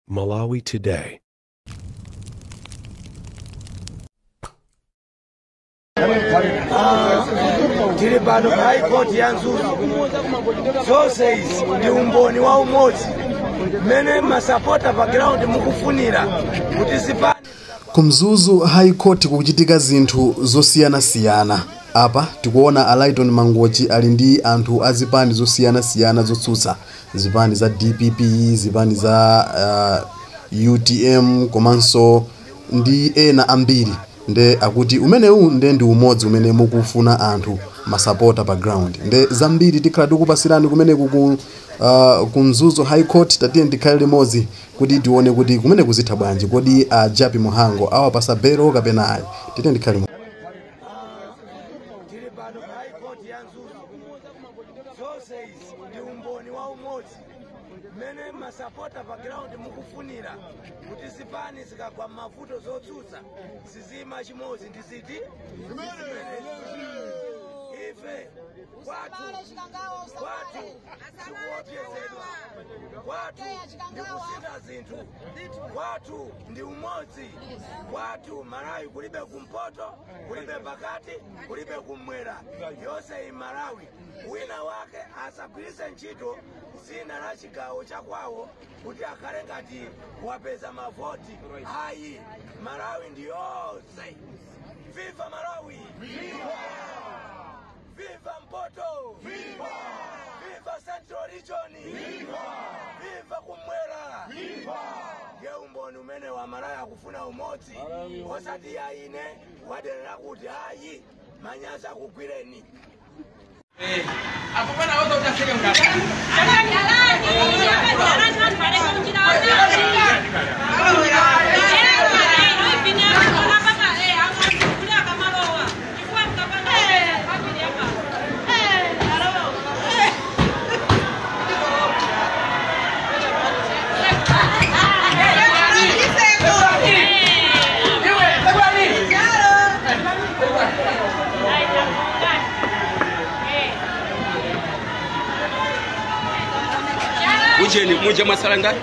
Malawi Today. Tili pano High Court ya Mzuzu. Zonse izi ndi umboni wa umodzi mmene masapota pa ground mukufunira kuti zipani. Ku Mzuzu High Court kukuchitika zinthu zosiyanasiyana. Apa tikuona Lighton Mangochi ali ndi anthu azipani zosiyanasiyana zotsutsa, zipani za DPP, zipani za UTM komanso ndi ena ambiri. Nde akuti umenewu nde ndi umodzi umene mukufuna anthu masapota pa ground. Nde zambiri tikhala tikupasirani kumeneku ku Mzuzu High Court. Tatiye ndikhale limodzi kuti tione kuti kumene kuzitha bwanji. Kodi a Jappie Mhango awapasa belo kapena ayi? Tatiye ndikhale limodzi. Tili pano High Court ya Mzuzu. Zonse izi ndi umboni wa umodzi mmene masapota pa ground mukufunira kuti zipani zikagwa mavuto zotsutsa zizima chimodzi ndi ziti. Ife kwathu sikuopyezedwa, kwathu ndi kusintha zinthu, kwathu ndi umodzi, kwathu Malawi kulibe kumpoto, kulibe pakati, kulibe kumwera, yonse Malawi. Wina wake asagwiritse ntchito zina la chigawo chakwawo kuti akhale ngati wapeza mavoti. Ayi, Malawi ndi yonse. Viva Malawi! Viva! Viva Mpoto! Viva! Viva Central Region! Viva! Viva Kumwera! Viva! Ndiye umboni umene wa Malawi akufuna umodzi, osati ya ine waderera kuti ayi manyaza kugwireni. Ujeni muje masalanga.